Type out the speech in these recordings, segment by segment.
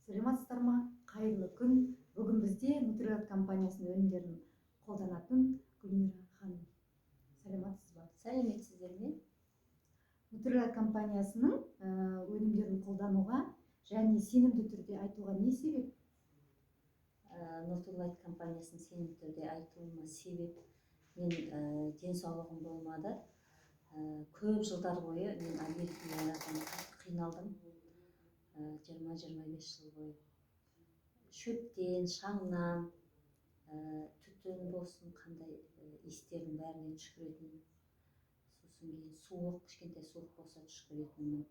Саламатсыздар ма? Қайырлы күн! Бүгін бізде Нутрилайт компаниясының өнімдерін қолданатын Гүлмира ханым. Саламатсыз ба? Сәлеметсіздер ме? Нутрилайт компаниясының өнімдерін қолдануға және сенімді түрде айтуға не себеп? Нутрилайт компаниясын сенімді түрде айтуыма себеп, мен денсаулығым болмады. Көп жылдар бойы мен аллергиядан қатты қиналдым. 20-25 жыл бойы шөптен, шаңнан, түтін болсын, қандай иістердің бәрінен түшкіретін. Сосын кейін суық, кішкентай суық болса, түшкіретінмін.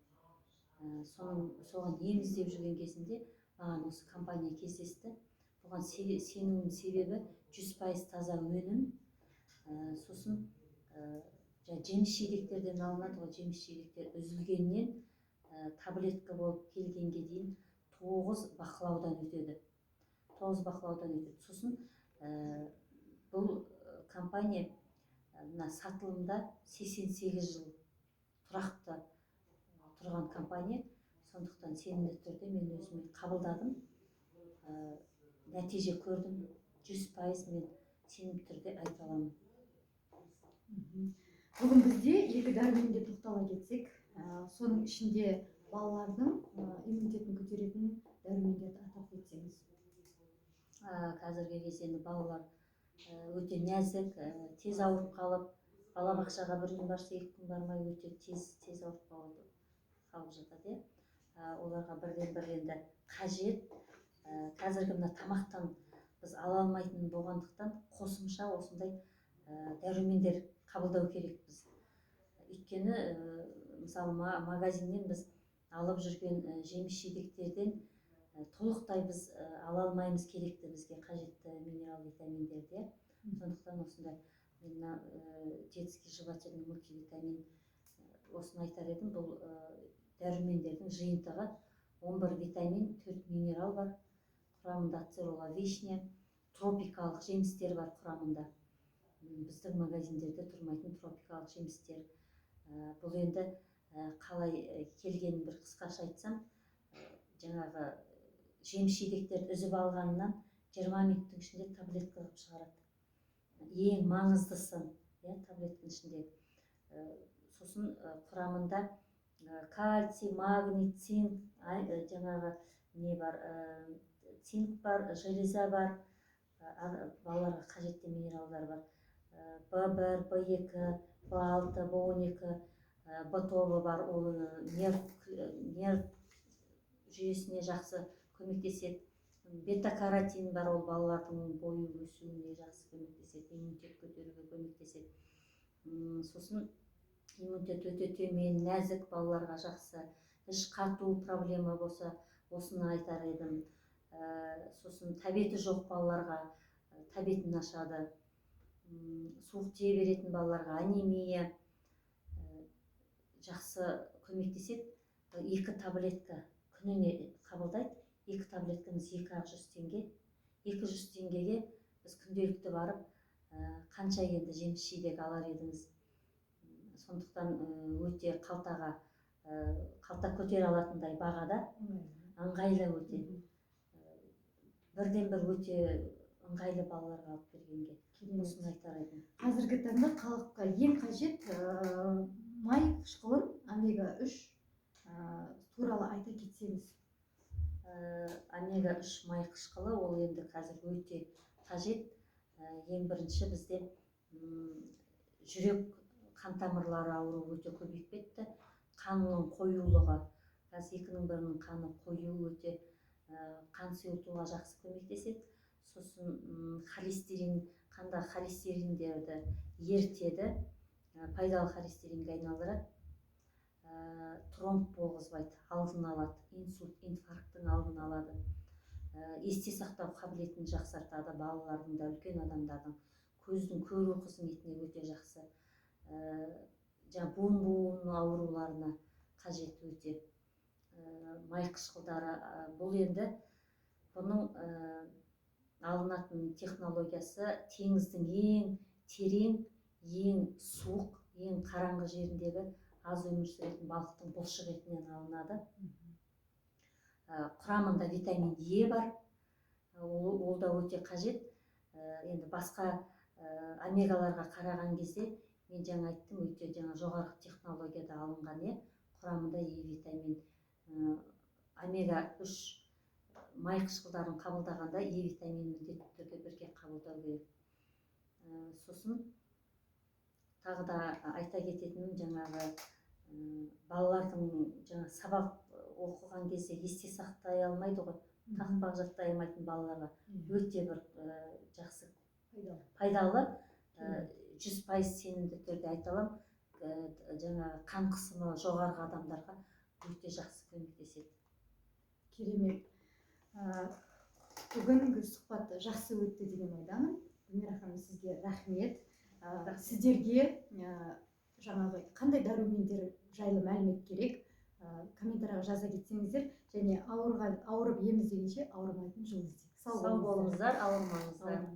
Соның соған ем іздеп жүрген кезімде маған осы компания кездесті. Бұған сенуімнің себебі 100% таза өнім. Сосын жеміс жидектерден алынады ғой. Жеміс жидектер үзілгеннен таблетка болып келгенге дейін 9 бақылаудан өтеді, 9 бақылаудан өтеді. Сосын бұл компания мына сатылымда 88 жыл тұрақты тұрған компания. Сондықтан сенімді түрде мен өзіме қабылдадым, нәтиже көрдім. 100% мен сенімді түрде айта аламын. Бүгін бізде екі дәруменге тоқтала кетсек, соның ішінде балалардың иммунитетін көтеретін дәрумендерді атап кетсеңіз. Қазіргі кезде енді балалар өте нәзік, тез ауырып қалып, балабақшаға бір күн барса, 2 күн бармай, өте тез тез ауырып қалып жатады, иә. Оларға бірден бір енді қажет, қазіргі мына тамақтан біз ала алмайтын болғандықтан, қосымша осындай дәрумендер қабылдау керекпіз. Өйткені мысалы, магазиннен біз алып жүрген жеміс жидектерден толықтай біз ала алмаймыз керекті, бізге қажетті минерал, витаминдерді, иә. Сондықтан осындай мен мына детский жевательный мультивитамин, осыны айтар едім. Бұл дәрумендердің жиынтығы: 11 витамин, 4 минерал бар құрамында, ацерола вишня, тропикалық жемістер бар құрамында. Біздің магазиндерде тұрмайтын тропикалық жемістер. Бұл енді қалай келгенін бір қысқаша айтсам, жаңағы жеміс жидектерді үзіп алғаннан 20 минуттың ішінде таблетка қылып шығарады, ең маңыздысын, иә, таблетканың ішінде. Сосын құрамында кальций, магний, цинк, жаңағы не бар, цинк бар, железа бар, балаларға қажетті минералдар бар. Б1, Б2, Б6, Б12, Б тобы бар. Ол нерв жүйесіне жақсы көмектеседі. Бета каротин бар, ол балалардың бойы өсуіне жақсы көмектеседі, иммунитет көтеруге көмектеседі. Сосын иммунитет өте төмен, нәзік балаларға жақсы, іш қату проблема болса, осыны айтар едім. Сосын тәбеті жоқ балаларға тәбетін ашады. Суық тие беретін балаларға, анемия, жақсы көмектеседі. 2 таблетка күніне қабылдайды. 2 таблеткамыз екі ақ жүз теңге. 200 теңгеге біз күнделікті барып қанша енді жеміс жидек алар едіңіз? Сондықтан өте қалтаға, қалта көтере алатындай бағада, ыңғайлы өте. Бірден бір өте ыңғайлы балаларға алып бергенге. Осыны айтар едім. Қазіргі таңда халыққа ең қажет май қышқылын, омега 3 туралы айта кетсеңіз. Омега 3 май қышқылы, ол енді қазір өте қажет. Ең бірінші бізде жүрек қан тамырлары ауруы өте көбейіп кетті. Қанның қоюлығы, қазір екінің бірінің қаны қою өте, қан сұйылтуға жақсы көмектеседі. Сосын холестерин, қандағы холестериндерді ерітеді, пайдалы холестеринге айналдырады. Тромб болғызбайды, алдын алады, инсульт, инфаркттың алдын алады. Есте сақтау қабілетін жақсартады балалардың да, үлкен адамдардың. Көздің көру қызметіне өте жақсы. Жаңа буын буын ауруларына қажет өте. Май қышқылдары, бұл енді бұның алынатын технологиясы теңіздің ең терең, ең суық, ең қараңғы жеріндегі аз өмір сүретін балықтың бұлшық етінен алынады. Құрамында витамин Е бар. Ол да өте қажет. Енді басқа омегаларға қараған кезде, мен жаңа айттым, өте жаңа жоғарғы технологияда алынған, иә, құрамында Е витамин. Омега 3 май қышқылдарын қабылдағанда Е витаминін міндетті түрде бірге қабылдау керек. Сосын тағы да айта кететінім, жаңағы балалардың жаңа сабақ оқыған кезде есте сақтай алмайды ғой, тақпақ жаттай алмайтын балаларға өте бір жақсы, пайдалы. Пайдалы. 100% сенімді түрде айта аламын, жаңағы қан қысымы жоғарғы адамдарға өте жақсы көмектеседі. Керемет. Бүгінгі сұхбат жақсы өтті деген ойдамын. Гүлмира ханым, сізге рахмет. Сіздерге жаңағы қандай дәрумендер жайлы мәлімет керек, комментарийға жаза кетсеңіздер. Және ауырған, ауырып ем іздегенше, ауырмайтын жол іздейік. Сау болыңыздар, ауырмаңыздар. Ауырмаңыздар.